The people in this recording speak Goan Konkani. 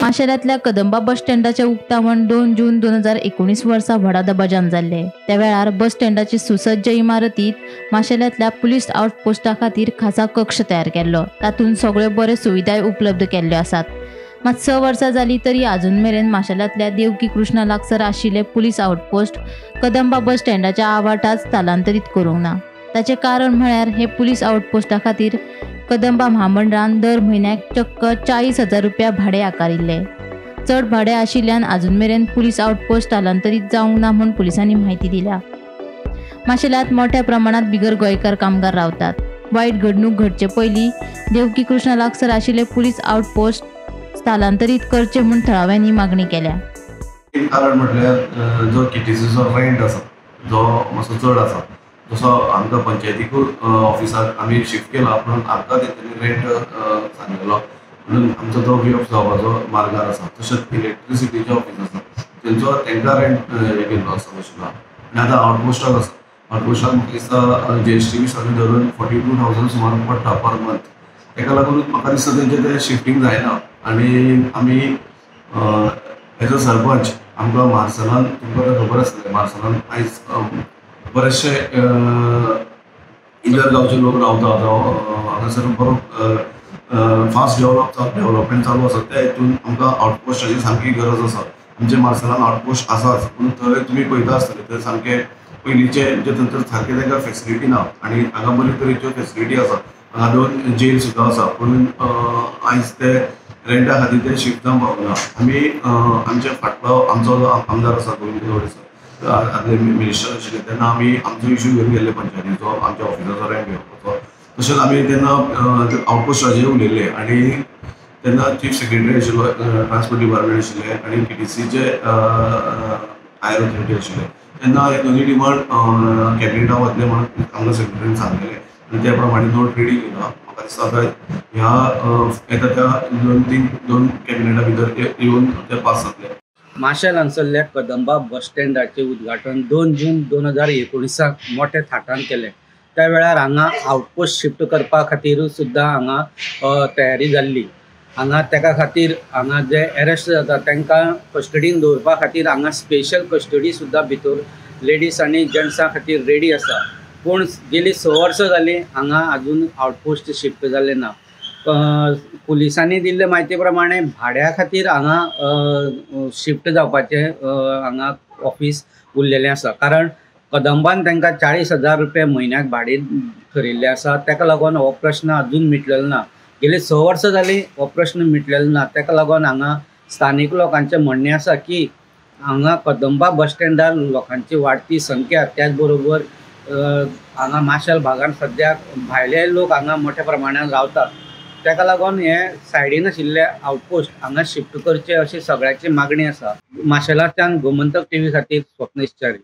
माशेलांतल्या कदंबा बस स्टँडाचें उक्तावण 2 जून 2019 वर्सा व्हडा दबाज्यान जाल्लें. त्या वेळार बस स्टँडाची सुसज्ज इमारतींत माशेलांतल्या पुलीस आउटपोस्टा खातीर खासा कक्ष तयार केल्लो. तातूंत सगळ्यो बऱ्यो सुविधाय उपलब्ध केल्ल्यो आसात. मात 6 वर्सां जालीं तरी आजून मेरेन माशेलांतल्या देवकी कृष्णा लागसर आशिल्ले पुलीस आउटपोस्ट कदंबा बस स्टँडाच्या आवाठात स्थलांतरीत करूंक ना. ताचें कारण म्हळ्यार हे पुलीस आउटपोस्टा खातीर कदंबा म्हामंडळान दर म्हयन्याक चक्क 40,000 रुपया भाडें आकारिल्लें. चड भाडें आशिल्ल्यान आजून मेरेन पुलीस आउटपोस्ट स्थलांतरीत जावंक ना म्हूण पुलिसांनी म्हायती दिल्या. माशेलांत मोठ्या प्रमाणांत बिगर गोंयकार कामगार रावतात. वायट घडणूक घडचे पयलीं देवकी कृष्णा लागसर आशिल्ले पुलीस आउटपोस्ट स्थलांतरीत करचे म्हूण थळाव्यांनी मागणी केल्या. कारण म्हटल्यार जो केटीसीचो रेंट आसा जो मातसो चड आसा, जसो आमकां पंचायतीकूय ऑफिसाक आमी शिफ्ट केला पूण आमकां तेंच्यांनी रेंट सांगलेलो म्हणून आमचो तो वे ऑफ जावपाचो मार्गार आसा. तशेंच इलेक्ट्रिसिटीचें ऑफिस आसा तेंचो तेंकां रेंट केल्लो आसा मशिना. आनी आतां आउटपोस्टाक आसा, आउटपोस्टाक म्हाका दिसता जीएसटी बी सगळें धरून 42,000 सुमार पडटा पर मंथ. तेका लागून म्हाका दिसता तेंचें तें शिफ्टींग जायना. आनी आमी एज अ सरपंच आमकां मार्सेलान तुमकां खबर आसतलें, मार्सेलान आयज बरेचशे इतर गांवचे लोक रावता, जावं हांगासर बरो फास्ट डेवलपमेंट चालू आसा. त्या हितून आमकां आउटपोस्टाची सामकी गरज आसा. आमचे मार्सेलान आउटपोस्ट आसाच पूण थंय तुमी पळयता आसतले थंय सामके पयलींचे म्हणजे थंयसर सारके तांकां फेसिलिटी ना. आनी हांगा बऱ्यो तरेच्यो फेसिलिटी आसा, हांगा 2 जेल सुद्दां आसा पूण आयज ते रेंटा खातीर ते शिफ्ट जावंक पावना. आमी आमच्या फाटलो आमचो जो आमदार आसा गोविंद गावडे सर, आदले मिनिस्टर आशिल्ले, तेन्ना आमी आमचो इशू घेवन गेल्ले पंचायतीचो, आमच्या ऑफिसाचो रेंट घेवपाचो. तशेंच आमी तेन्ना आउटपोस्टाचेर उलयल्ले आनी तेन्ना चीफ सेक्रेटरी आशिल्लो, ट्रान्सपोर्ट डिपार्टमेंट आशिल्ले आनी केटीसीचे हायर ऑथॉरिटी आशिल्ले. तेन्ना हे दोनूय डिमांड कॅबिनेटा वतले म्हणून आमकां सेक्रेटरीन सांगलेलें आनी त्या प्रमाणे नोट रेडी केला. म्हाका दिसता आतां ह्या येता त्या 2-3 कॅबिनेटा भितर येवन ते पास जातले. माशेल हांगसरल्या कदंबा बस स्टँडाचें उद्घाटन 2 जून 2019 मोठ्या थाटान केलें. त्या वेळार हांगा आउटपोस्ट शिफ्ट करपा खातीर सुद्दां हांगा तयारी जाल्ली. हांगा तेका खातीर हांगा जे एरेस्ट जाता तांकां कस्टडीन दवरपा खातीर हांगा स्पेशल कस्टडी सुद्दां भितर लेडीज आनी जेंट्सां खातीर रेडी आसा. पूण गेली 6 वर्सां जालीं हांगा आजून आउटपोस्ट शिफ्ट जालें ना. पुलिसांनी दिल्ले म्हायती प्रमाणे भाड्या खातीर हांगा शिफ्ट जावपाचें हांगा ऑफिस उरलेलें आसा. कारण कदंबान तांकां 40,000 रुपया म्हयन्याक भाडें थरयिल्लें आसा. ताका लागून हो प्रश्न अजून मिटलेलो ना. गेली 6 वर्सां जालीं हो प्रश्न मिटलेलो ना. ताका लागून हांगा स्थानीक लोकांचें म्हणणें आसा की हांगा कदंबा बस स्टँडार लोकांची वाडटी संख्या, त्याच बरोबर हांगा माशेल भागान सद्याक भायले लोक हांगा मोठ्या प्रमाणान रावतात, ताका लागून हे सायडीन आशिल्ले आउटपोस्ट हांगा शिफ्ट करचे अशी सगळ्यांची मागणी आसा. माशेलाच्यान गोमंतक टीव्ही खातीर स्वप्नेश च्यारी.